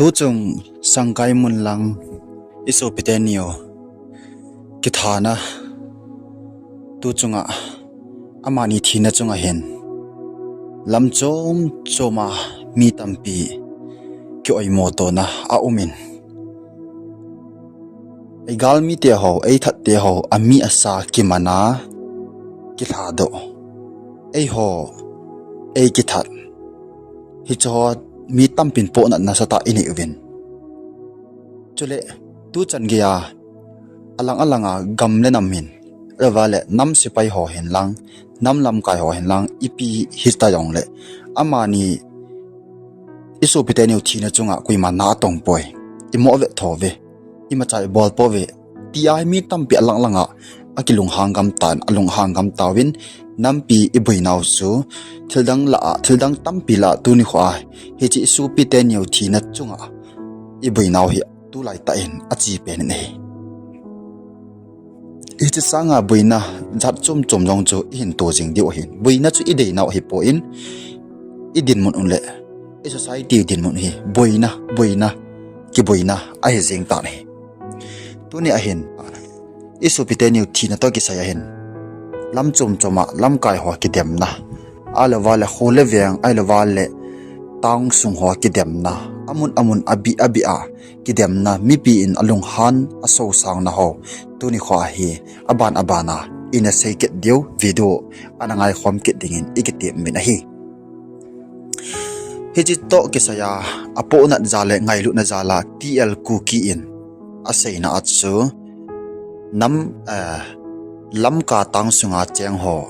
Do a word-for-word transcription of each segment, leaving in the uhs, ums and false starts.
Tuchung Sangkai mun lang i sopite neo kithana, tuchunga amani thina chunga hin lam chom choma mi tampi kioimo tona aumin, ei galmite ho, ei thatte ho, ami asa kimana, kilhadoh, eiho ei kithat, hicheho mi tampin pohnat nasatah inei uvin. Chule tuchan geiya alang alanga gam le nam hin, ahilou vale nam sepai ho hinlang, nam lamkai ho hinlang, ipi hita jongle, amani i sopite neo thina chunga koima na atongpoi, imoh ve, tho ve, imacha ibol pouve, tia mi tampi alang langa akilunghang gam tan, alunghang gam tauvin, nampi iboinau chu thildang lah a, thildang tampi lah a tuni khoa hiche i sopite neo thina chunga iboinau hi tulaitah in ache pen in ahi. Hiche sanga boina jat chom chom jong chu ihin to jing diu ahin. Boina chu ideinau ahipoi, idinmun u le i society dinmun hi boina, boina, kiboina ahi jeng tan ahi. Tuni ahin i sopite neo thina toh kisai ahin lam chom choma lamkai ho kidemna, ahilou vale kho le veng, ahilou vale town sung ho kidemna, amun amun, abi abi a kidemna, mipi in alunghan asosangna ho, tuni khoa hi aban abana ina sei kit diu video ana ngaikhom kit dingin ikitepin ahi. Hiche toh kisaiya apohnat jal le ngailutna jal a T L Kuki in aseina a chu nam, eh, Lamka town sunga cheng ho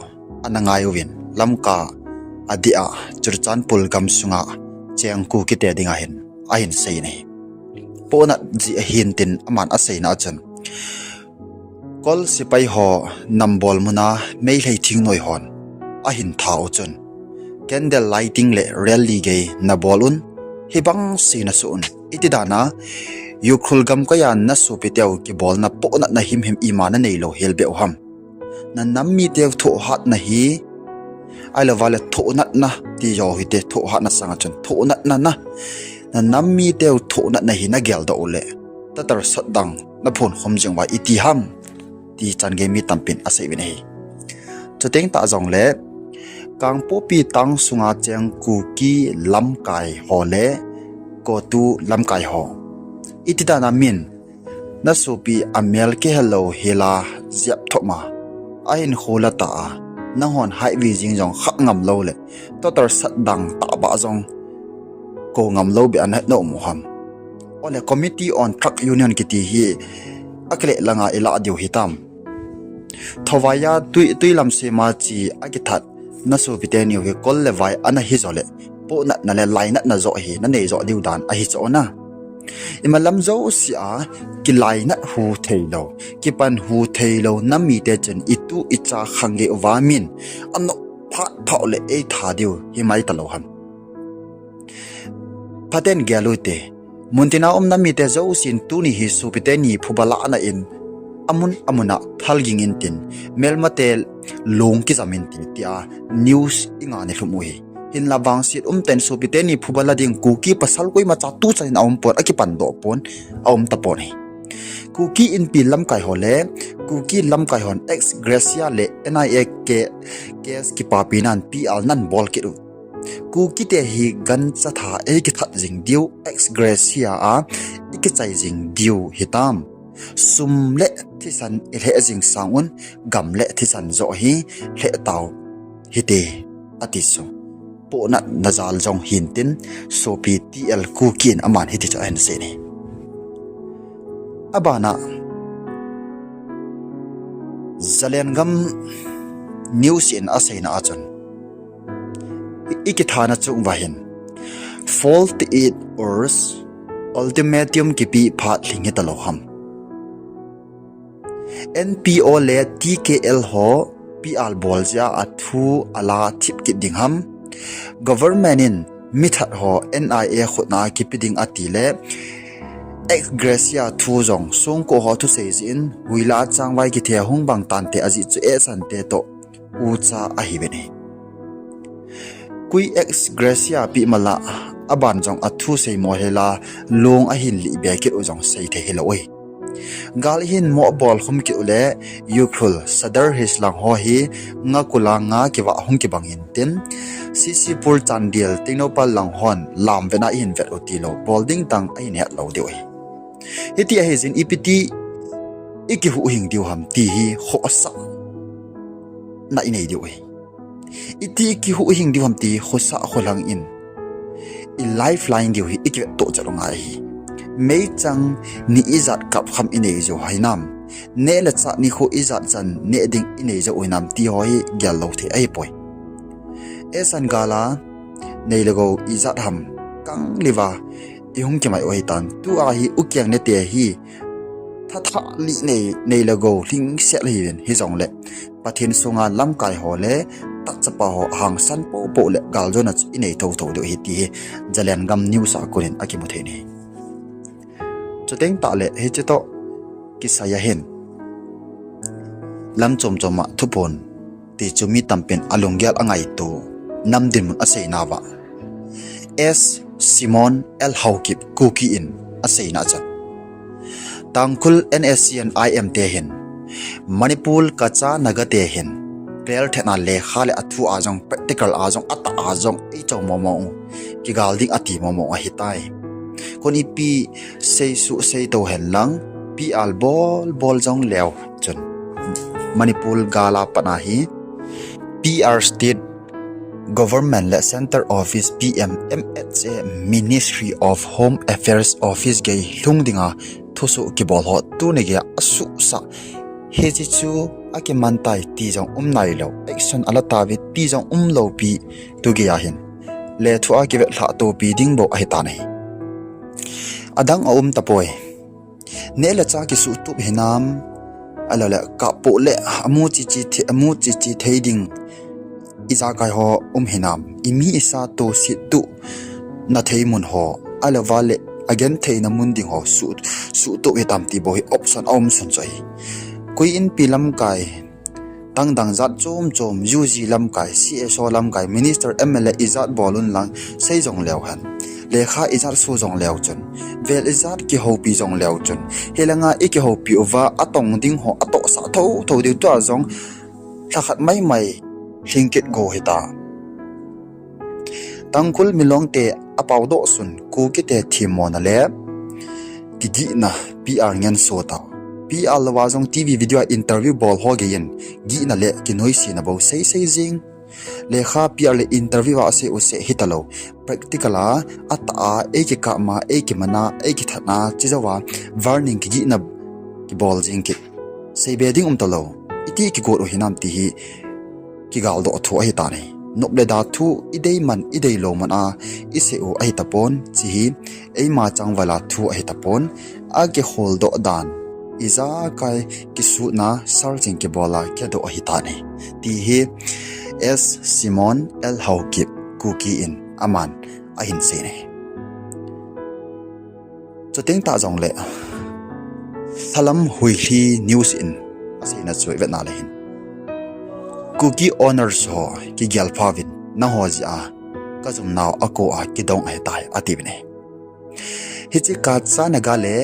ana ngai uvin, Lamka adeh a Churachandpur gam sunga cheng Kukite dinga hin ahin sei in ahi. Pohnat jeh ahin tin aman aseina a chun, Kol sepai ho nambol muna Meitei thingnoi hon ahin tha u chun, candle lighting le rally gei nabol un, hibang sei nasoh un, iti dana Ukhrul gamkaiya nasopiteu kibolna pohnatna himhim ima naneilou helbeh u ham? Nanam miteu thohhatna hi, ahilou vale thohnatna ti jo hite, thohhatna sanga chun thohnatna na, nanam miteu thohnatna hi nageldoh u le, tatar sot dang naphon khom jing uva iti ham, ti chan gei mi tampin asei uvin ahi. Chuteng tah jongle Kangpokpi town sunga cheng Kuki lamkai ho le CoTU lamkai ho, iti dana min nasopi amel kihelou hila jep thopma, ahinkho la tah a nanghon haivi jing jong kha ngamlou le, tatar sot dang tahbeh jong kou ngamlou beh a naum u ham? Ole Committee on Truck Union kiti hi akile langa ilah diu hitam? Thawaiya tui, tui lam sema che akithat nasopite neo hi kol le vai ana hi jole, pohnatna le lainatna joh hi nanei joh diu dan ahi chu na. Ima lam jousea kilainat hu theilou, kipan hu theilou nam mite chun itu icha khang gei uva min anop phat phah le eitha diu himai talou ham? Phaten gel ute, muntina um nam mite jousen tuni hi sopite ni phuba lahna in amun amuna thalging intin, melmate long kijam inte tia news ingah ni lhum u hi. Hinla vangset umtah in sopite ni phuba la ding Kuki pasal koimacha tuchan in aumpon, akipandoh pon, aum tapon ahi. Kuki Inpi lamkai ho le Kuki lamkai hon ex gratia le N I A case kipapi nan P R nan bol kit u. Kukite hi gancha tha eikithat jing diu, ex gratia a ikichai jing diu hitam? Sum le thisan ilheh jing sangun gam le thisan joh hi lheh tau hite, ati chu. Pohnatna jal jong hintin, sopi T L Kuki in aman hiti chu ahin sei in ahi. Abana Zalengam News in aseina a chun, ikithana chung uva hin forty-eight hours ultimatum kipe phat lhing hitalou ham? N P O le T K L ho P R bol jeh a athu ala thip kit ding ham? Government in mithat ho N I A khutna kipe ding ati le, ex gratia thu jong songko ho thusei jeh in huila changvai kithe hung bang tante ajeh chu esante toh ucha ahiuvin ahi. Koi ex gratia pe mala, aban jong athu sei mo hela, long ahin lih be kit u jong sei thei hilou e. Gal hin mo bol khum kit u le, Ukhrul, Sadar Hills lang ho hi nga kula nga kiva hung kibang in tin, C C Pur Chandel, Tengnoupal lang hon lam vena ihin vet u tilou, bol ding tang ahin het lou diu ahi. Hiti ahi jin ipiti ikihuhhing diu ham ti hi khosa na inei diu ahi. Iti kihuhhing diu ham ti khosa kholang in i lifeline diu hi ikivet to chat u ngai hi. Meichang ni ijat kap kham inei jo hinam. Neh le chah nikho ijat chan neh ding inei jo hinam ti ho hi gel lou thei ahi poi. Esan gala nei le gou ijat ham kang liva ihung kimai u hitan. Tua hi ukeng nete hi thatha li nei, nei le gou hlingsel hiuvin hijongle Pathen sunga lamkai ho le tatchapa ho hangsan popo le galjona chu inei thotho diu ahi ti hi Zalengam News a konin akimu thei ahi. Chuteng tah le hiche toh kisai ahin lam chom chom a thuphon ti chu mi tampin alunggel angaito nam dinmun aseina uva S Simon L Haokip Kuki in aseina chu Tangkhul N S C N I M te hin Manipur Kacha Naga te hin clear thetna lekha le athu a jong practical a jong atah a jong eicho momo u kigal ding ati momo ahitai. Kon ipi seisu seito hen lang P R bol bol jong leu chun Manipur gala patna hi P R State Government le Centre Office P M M H A Ministry of Home Affairs Office gei lhung dinga thusoh kibol ho tuni geiya asuhsah hiche chu akiman tai ti jong um nailou, action ala tauve ti jong umlou pi tu geiya hin lethuh a kivet lhah topi ding bou ahitan ahi. Adang aum tapoi. Neh le chah kisuhtup hinam, ahilou le kap poh le amu chichi the, amu chichi thei ding ijakai ho um hinam, imi isa toset tuh na thei mun ho, ahilou vale agenthei na mun ding ho suh, suhtup hitam ti bou hi option aum sun chu ahi. Koi inpi lamkai, dangdang jat chom chom, U G lamkai, C S O lamkai, Minister, M L A ijat bol un lang sei jong leu hen. Lekha ijat so jong leu chun, vel ijat kihoupi jong leu chun, hilanga ikihoupi uva atong ding ho atohsah thotho diu tua jong lhakhat maimai lhingkit go hita. Tangkhul Milong te apaodoh sun Kuki te themmona le kigihna P R ngen so ta. P R louva jong T V video a interview bol ho geiyin gihna le kinoisena bou seisei jing. Lekha P R le interview a sei u seh hitalou. Practical a, atah a, eikikap ma, eikimana, eikithatna, chujouva warning kigihna kibol jing kit. Seibe ding um talou. Iti kigot u hinam ti hi kigaldoh thu ahitan ahi. Nop le da thu ideiman, ideilou man a isei u ahitapon, hiche hi eima changvala thu ahitapon, akikholdoh dan ijakai kisutna searching kibola kidoh ahitan ahi. Ti hi S Simon L Haokip Kuki in aman ahin sei ahi. Chuteng tah jongle Salam Huilhi News in aseina chu ivetna le hin Kuki owners ho kigelphauvin nangho jeh a kajumnau akou a kidong ahitai atiuvin ahi. Hiche Kacha Naga le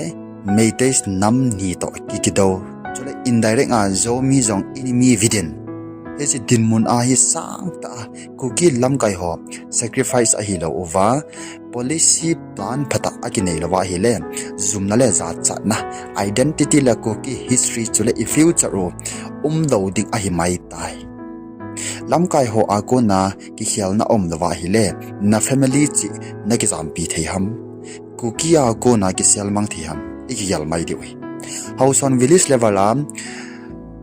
Meitei nam ni toh ki, kidou. Chule indirect a Zomi jong enemy within. Hiche dinmun a hi sangtah a Kuki lamkai ho sacrifice ahilou uva policy plan phatah akinei louva ahile jumna le jachatna identity le Kuki history chule i future u umlou ding ahimai tai. Lamkai ho a kona kikhelna umlouva ahile na family cheh nakijampi thei ham? Kuki a kona kiselmang thei ham? Ikigel mai diu ahi. Haoson village level a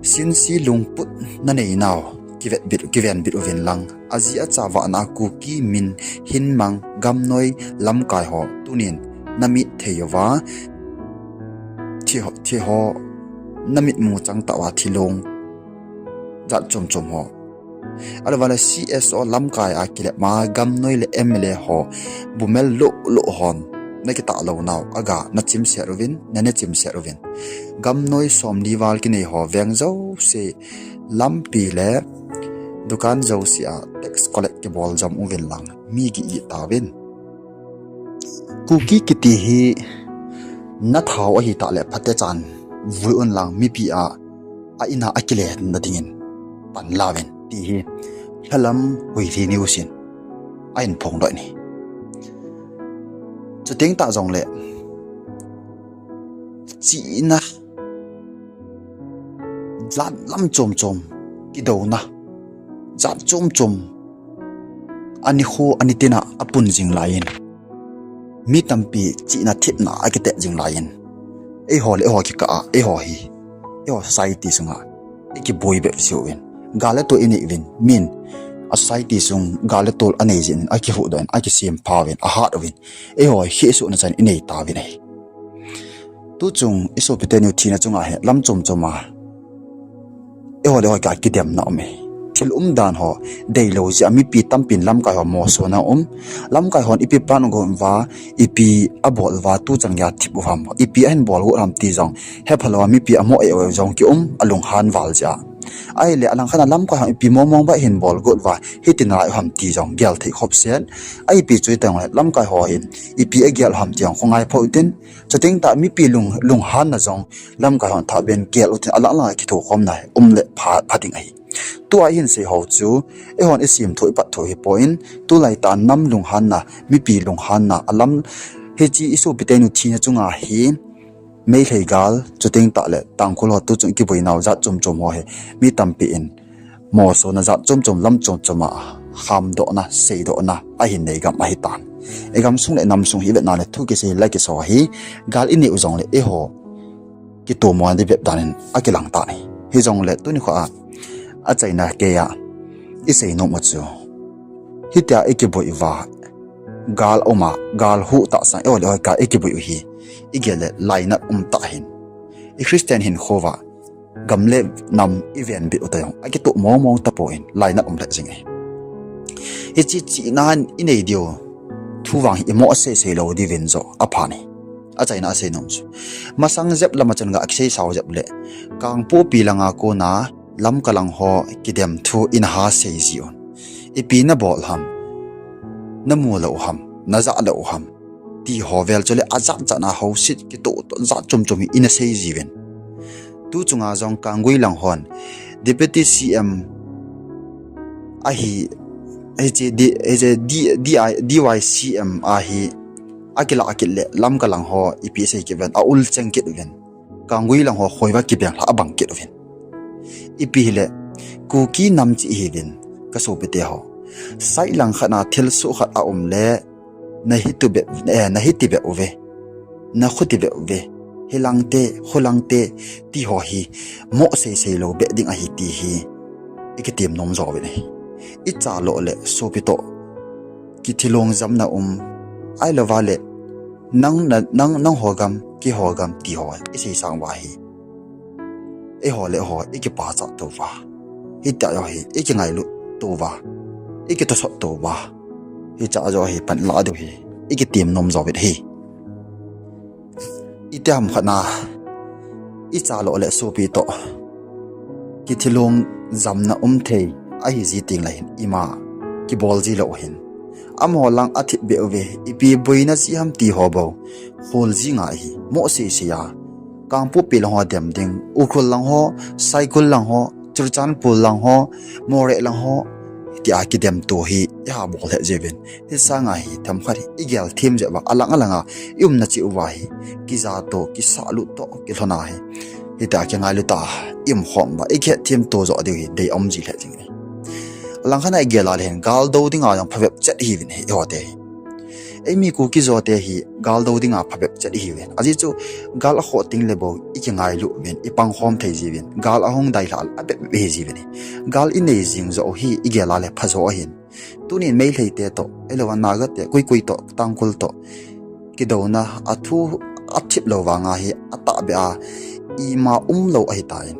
sinse lungput naneinau kivetbit, kivenbit uvin lang. Aji acha vahna a Kuki min hinmang gamnoi lamkai ho tunin namit thei uva, thi ho, thi ho namitmu changtah uva thilong jat chom chom ho. Ahilouvale C S O lamkai a kilep ma gamnoi le M L A ho bumel lou lou hon nakitah lounau aga nachimset uvin, nane chimset uvin. Gamnoi somli val kinei ho veng jouse lampi le dukan jouse a tax collect kibol jom uvin lang mi kigih tauvin. Kuki kiti hi nathau ahi tah le phatechan vui unlang mipi a a in a akile na dingin pan lauvin ti hi Lhalam Huihli News in ahin phongdoh in ahi. Chuteng tah jongle chihna jat lam chom chom, kidouna jat chom chom anikho anitin a apun jing laiyin, mi tampi chihna thepna akitep jing laiyin, eiho le eiho kikah a eiho hi eiho society sunga ikiboi bep jiuvin, gal le tol inei uvin, min a society sung gal le tol anei jeh in akihuhdoh in, akisempha uvin, ahat uvin, eiho khehsohna chan inei tauvin ahi. Tuchung isopite niu thina chunga hi lam chom chom a eiho le eiho kikah a kidemna um e. Thil umdan ho deilou jeh a mipi tampin lamkai ho mosona um. Lamkai hon ipi plan agot uva, ipi abol uva, tuchan geiya thip u ham, ipi ahin bol got ham ti jong hephalou a mipi amo e jong kium, alunghan val jeh a. Ahile alangkhat a lamkai hon ipi mong mong ba ahin bol got uva, hiti nalai u ham ti jong gel thei khop set. Ahipi chu hijongle lamkai ho hin ipi agel u ham ti jong khongai pho utin, chuteng tah mipi lung, lunghanna jong lamkai hon thah ben gel utin, alang lang a kithokhomna um le pha, pha ding ahi. Tua ihin sei ho chu eihon isim tho, ipat tho hipon, tulai tah nam lunghanna, mipi lunghanna alam, hiche isopite niu thina chunga hi Meitei gal, chuteng tah le Tangkhul ho tuchung kiboinau jat chom chom ho hi mi tampi in mosona jat chom chom, lam chom chom a hamdohna, seidohna ahin nei gam ahitan. Igamsung le namsung hi ivetna le thu kisei le kiso hi gal inei u jongle eiho kitomona ding bep dan in akilang tan ahi. Hijongle tuni kho a achaina keiya isei nom u chu, hitia ikiboi uva, gal um a, gal huh tah sang eiho le eiho kikah a ikiboi u hi, igel le lainat um tah ahin, i Christian hinkho uva gam le nam ivenbit u tah jong akitoh mong mong tapon, lainat um lheh jing ahi. Hiche chihna inei diu thu vang hi imo sei sei lou diuvin joh apha ahi. Achaina asei nom chu, masang jep lama chun ga kisei sao jep le, Kangpokpi langa kona Lamka lang ho kidem thu inaha sei jiuvin, ipi nabol ham, namu lou u ham, najah lou u ham, ti ho vel chule ajat jat na houset kitoh toh jat chom chom hi ina sei jiuvin. Tuchunga jong Kanggui lang hon Deputy C M ahi, hiche D, hiche D, D I, D Y C M ahi, akilah kit le Lamka lang ho ipi sei kit uvin, aul cheng kit uvin. Kanggui lang ho khoiva kibeng lha abang kit uvin. Ipi hile, Kuki nam cheh ihiuvin, kasopite ho. Side langkhat na thilsoh khat aum le, nahi tu bep, eh, nahi ti bep uve, nakhuti bep uve, hilangte, khulangte, ti ho hi moh sei sei lou bep ding ahi ti hi ikitem nom jouvin ahi. Ichaloh le sopi toh kithilong jamna um, ahilouva le nang, nang, nangho gam, keiho gam ti ho isei sang uva hi, eiho le eiho ikipachat touva, hitia joh hi ikingailut touva, ikitosot touva, hichea joh hi panlah diu hi ikitem nom jouvin ahi. Itiham khat na, ichaloh le sopi toh kithilong jamna um thei ahiji tengle hin ima kibol ji lou hin, amaho lang athip beh uve, ipi boina jeh ham ti ho bou khol ji ngai hi, moh sei sei a, Kangpokpi lang ho dem ding, Ukhrul lang ho, Saikul lang ho, Churachandpur lang ho, Moreh lang ho, tia kidem to hi iha bol lheh jiuvin. Hisanga hi themkhat hi igel them jeh uva, alang alanga iumna cheh uva hi kija to, kisahlut to kilhona hi, hitia kingailut a ium khom uva, ikihet them to joh diu hi deium ji lheh jing e. Alangkhat na igel a le hin gal dou dinga jong phabep chet ihiuvin ahi, eihote hi. Eimi Kuki jote hi gal dou dinga phabep chet ihiuvin. Ajeh chu gal akhoh tengle bou ikingailu uvin, ipang khom thei jiuvin. Gal ahung dailhah abep bep ihi jiuvin ahi. Gal inei jing joh u hi igel a le phajo ahin. Tunin Meiteite toh, ahilouva Nagate, koi koi toh, Tangkhul toh kidouna athu athip lou vanga hi atahbeh a ima umlou ahitan.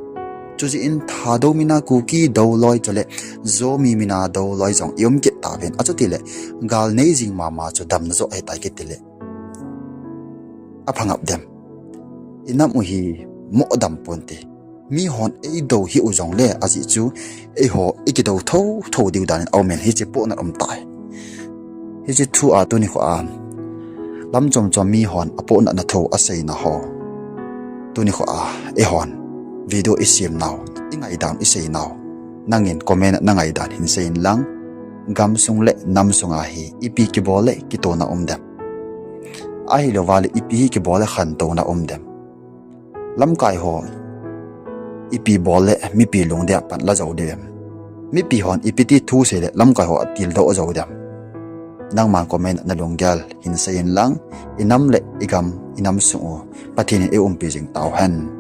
Chujeh in Thadou mina Kuki dou loi chule Zomi mina dou loi jong ium kit tauvin, achutile gal nei jing mama chu damna joh ahitai kitile, aphangap dem? Inam u hi moh dam ponte. Mihon eidou hih u jongle, ajeh chu eiho ikidou thou thou diu danin aumin, hiche pohnat umtai. Hiche thu a tuni kho a Lam chom chom mi hon apohnatna thu aseina ho. Tuni kho a, eihon video isem nau, ingaidan isei nau, nangin comment a nangaidan hin seiyin lang, gamsung le namsung a hi ipi kibol le kitouna um dem? Ahilouva le ipi hi kibol le khantouna um dem? Lamkai ho ipi bol le mipi lungdei a pan la jou dem? Mipi hon ipi ti thu sei le lamkai ho atildoh jou dem? Nangman comment a nalunggel hin seiyin lang, inam le igam, inamsung u Pathen in eiumpi jing tauhen.